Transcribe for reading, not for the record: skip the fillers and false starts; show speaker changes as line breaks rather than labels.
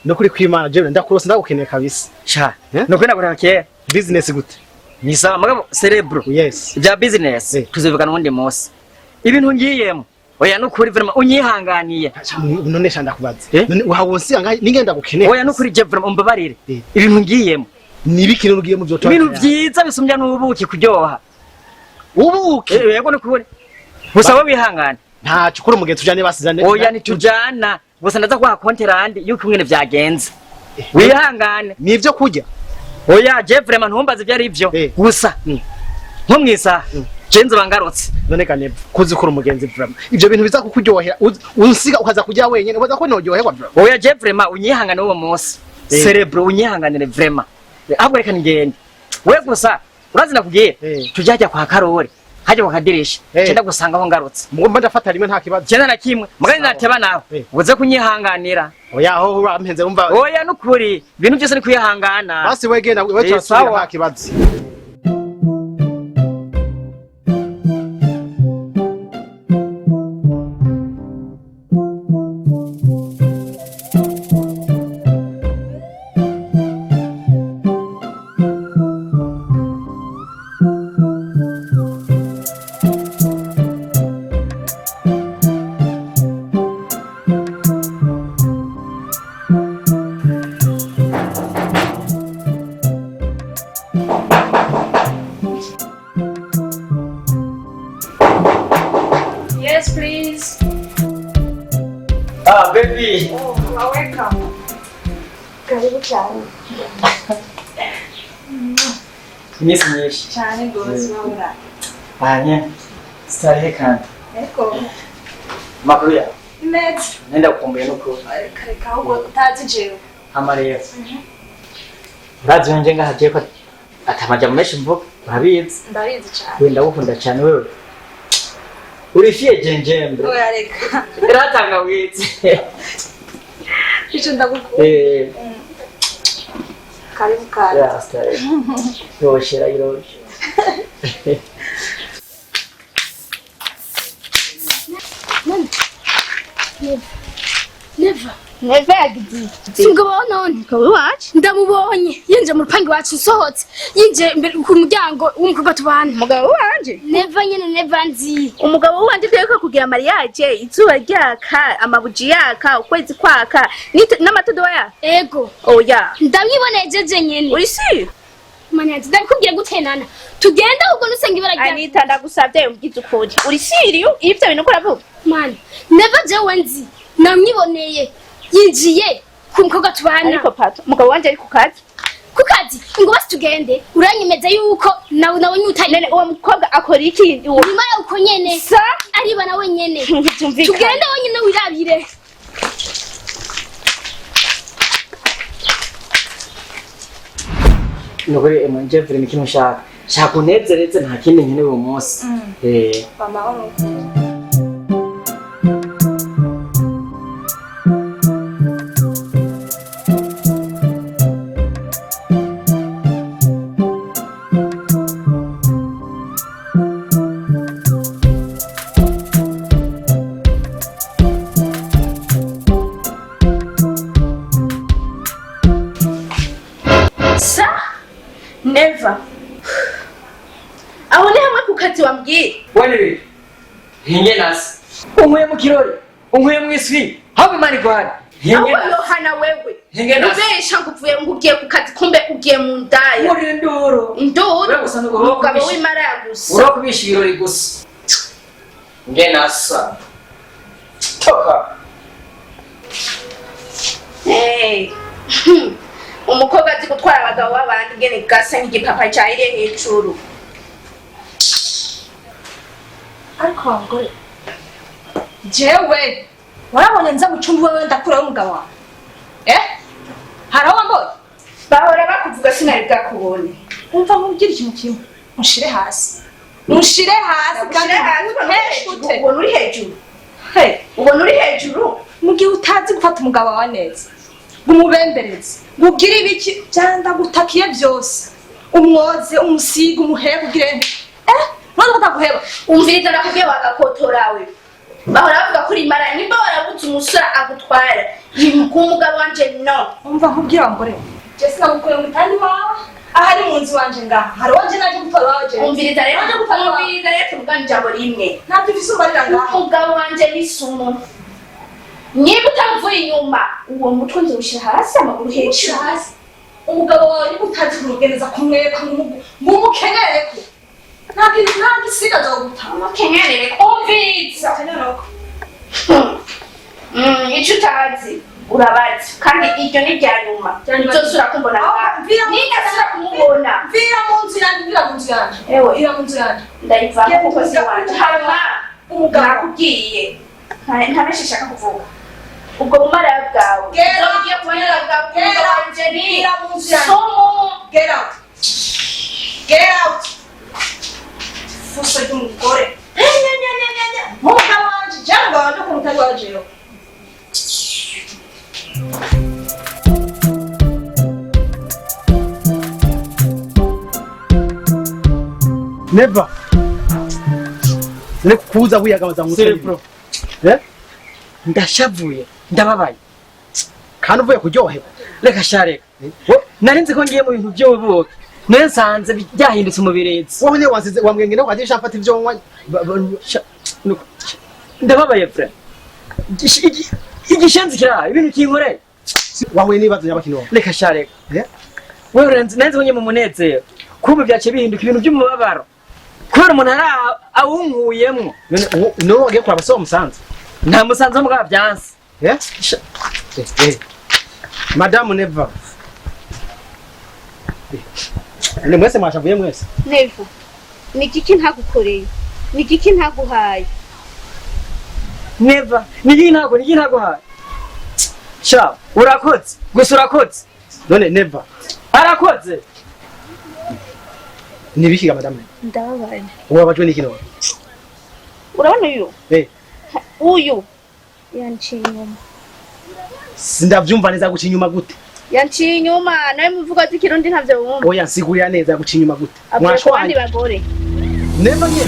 No kuri kwimana jewe ndakurose, ndagukeneye kabisa.
Sha.
Eh?
Nuko nagura kera.
Business gute?
Ni sawa, mugabo cerebro.
Yes.
Ibya business tuzivugana uwundi munsi. Ibintu ngiyemo. Oya, nukuri vraiment unyihanganiye.
None sha ndakubaza.
Eh?
None wawonsi anga ningenda gukeneye.
Oya, nukuri je vraiment umbabarire.
Eh.
Ibintu ngiyemo.
Ni ibiki rero ugiye mu byo?
Ibintu vyiza bisumbya n'ubuki kuryoha.
Ubuki?
Eh, yego, nukuri. Gusa wowe wihangane.
Ntaco kuri umugenzi tujane basizane.
Oya, ntitujana. Gusa ndaza kuguha compte rendu yuko ingene vyagenze. Wihangane.
Ni ivyo kurya?
Oya, je vraiment ntumbaze ibyo ari byo.
Eh.
Gusa nko mw'isaha je nzoba ngarutse.
None ka kuzi kuri umugenzi, vraiment ivyo bintu biza kukuryohera, unsiga ukaza kurya wenyene, ubaza ko noryoherwa vraiment?
Oya, je vraiment unyihangane uwo munsi.
Eh.
Cerebro, unyihanganire vraiment. Ahubwo reka ngende. We gusa urazi nakubwiye,
Eh.
tujya kwa Karori hajya kwa kadirisha.
Eh.
Cenda gusanga aho ngarutse.
Mugomba ndafata rimwe, nta kibazo.
Cenda na kimwe mugani.
Sawa.
Nateba nawe
Eh.
uze kunyihanganira.
Oya, aho urampenze umva.
Oya, nukuri ibintu byose ni kwihangana.
Basi wegenda we,
Eh,
turasubira.
sawa.
Nta kibazo.
Yes, please.
Ah, baby.
Oh, you are welcome. Karibu cyane.
Iminsi myinshi.
Cyane rwose, urabona.
Anye sitarehe kandi.
Ariko
Makuru yawe?
Neza.
Nenda gukumbuye nukuri.
Reka reka, ahubwo utazi jewe.
Hama rero urazi wanje ngaha agiye ko atamajambo menshi mvuga, urabizi.
Ndabizi cyane.
We, ndagukunda cyane, wewe urifiye jenjembe.
Oya, reka.
Iratangawizi.
Icyo ndagukunda.
Eh.
Karibu kandi.
Ya sitarehe yoshera iroshe.
Never.
Neva yagize iki?
Si umugabo wawe none?
Umugabo wacu?
Ndamubonye yinjiye mu rupangu iwacu, nsohotse yinjiye imbere ku muryango w'umukobwa tubana.
Umugabo wanje?
Neva nyene, Neva nzi.
Umugabo wanje duheruka kugira mariage, izuba ryaka, amabuji yaka, ukwezi kwaka, n'amatadowa yaka.
Ego.
Oya.
Ndamwiboneye jeje nyene.
Uri sûr?
Mana yanjye, ndabikubwira gute nana? Tugende ahubwo nusenga ibara rya
Anita, ndagusavye umbwize ukuri. Uri sûr ivyo bintu ko uravuga?
Mana, Neva jewe nzi, namwiboneye yinjiye ku mukobwa tubana.
Ariko pato, umugabo wanje ari ku kazi.
Ku kazi? Ngo basi tugende, uranyemeza yuko nawe nabonye utari.
None uwo mukobwa akora iki? Uwo
Nyuma yuko nyene
sa
ariba nawe nyene.
Ntibyumvikana.
Tugende wenyine wirabire.
Nukuri nje vraiment ikintu nshaka, shaka unezereze, nta kindi nkeneye uwo munsi. Eh.
Amahoro.
Sa Never. Aho ni hamwe ku kazi wambwiye.
Wani hinge nasi unkuye mu kirori, unkuye mu iswi, ahubwo Imana iguhane. Hinge
Ahubwo
nasi.
Yohana wewe.
Hinge nasi.
Ubesha ngo uvuye, ngo ugiye ku kazi, kumbe ugiye mu ndaya.
Uri induru.
Induru.
Ura gusa n'ubu
Umugabo
kubisha.
w'imaraya gusa.
Uro kubisha ibirori gusa. Nge nasa toka.
Hey. Umukobwa azi gutwara abagabo b'abandi ngene gasa nk'igipapa cyahiriye hejuru.
Ariko wa mugore, jewe warabonye nza mu cumba iwawe ndakurayo umugabo wawe? Eh? Hari aho wambonye?
Bahora bakuvuga, sinari bwakubone.
Umva nkubwire ikintu kimwe. Unshire hasi. Unshire hasi.
Ushire hasi, ubona uri hejuru,
Ute.
ubona uri hejuru.
Hey.
Ubona uri hejuru.
Mu gihe utazi gufata umugabo wawe neza, ngo umubembereze, ngo ugire ibiki byandagutakiye byose, umwoze, umusige, umuhebe, ugire eh none bataguheba.
Umviriza, nakubwiye wagakotorawe. Bahora bavuga ko uri maraya, nimba warabuze umusore agutwara. Ku mugabo wanje no.
Umva nkubwira ngore. Je sinagukuye mu tandi wawe. Ahari mu nzu wanje ngaha. Hari wanje naje gutwara wawe je.
Umviriza rero,
Naje gutwara wawe.
umviriza rero tuvugane ijambo rimwe.
Ntabyo ufise umbarira ngaha.
Umugabo wanje ni sumu. Niba utamvuye inyuma, uwo mutwe nzowushyira hasi, amaguru hejuru.
Ushira hasi. Umugabo wawe niba utazi kumugeneza kumweka ngumukenyereko. Nta kintu nta gisiga azoguta.
Umukenyerere, umviriza.
Kenyereko.
Icyo utazi urabazi, kandi iryo ni irya nyuma.
Irya nyuma.
Nzosubira kumbona
Aho,
ngaha.
mvira mu-
Ninasubira kumubona.
Mvira mu nzu yanje, mvira mu nzu yanje.
Ewe.
Mvira mu nzu yanje.
Ndayivamo kuko si wanje. Hama
Umugabo.
nakubwiye nta menshi nshaka kuvuga. Ubwo bumara bwawe
Get out.
ugiye kubonera bwawe
Get
umugabo
out.
wanje ni
Mvira mu nzu yanje.
sumu.
Get out. Get out. Fuso ry'umugore. Nye. Umugabo wanje, jewe wanje ku mutari wa jewe.
Never. None kuza wiyagabaza ngo
Siri bro.
Eh?
Ndashavuye, ndababaye.
Kandi uvuye kuryoherwa.
Reka sha reka. Nari nzi ko ngiye mu bintu by'ubuki. None nsanze byahindutse umubirizi.
Wowe nyine wasize wambwiye ngo wagiye ushaka ibyo nywa.
Ndababaye vre. Igishenzi kiraha, ibintu kinkoreye.
Wahuye n'ibibazo nyabakino.
Reka sha reka.
Eh?
Wewe urenze nari nzi ko ngiye mu munezero. Kumbe byaciye bihinduka ibintu by'umubabaro. Kubera umuntu ari awunkuyemwo.
None none wagiye kuraba so musanze.
Nta musanze wo mugabo byanse.
Eh? Eh. Madamu Neva. Ni mwese mwashavuye mwese.
Neva, ni igiki ntagukoreye? Ni igiki ntaguhaye?
Neva, nigi ntago nigi ntaguhaye. Sha, urakoze. Gusa urakoze.
None Neva.
Arakoze.
Nibiki madamu Neva.
Ndababaye.
Ubabajwe n'iki none?
Urabona uyu?
Eh.
Uyu yanciye inyuma.
Sindavyumva neza guca inyuma gute?
Yanciye inyuma, nawe muvuga ati kirundi ntavyo wumva.
Oya nsigurira neza guca inyuma gute?
Avuye ku bandi bagore.
Neva nye.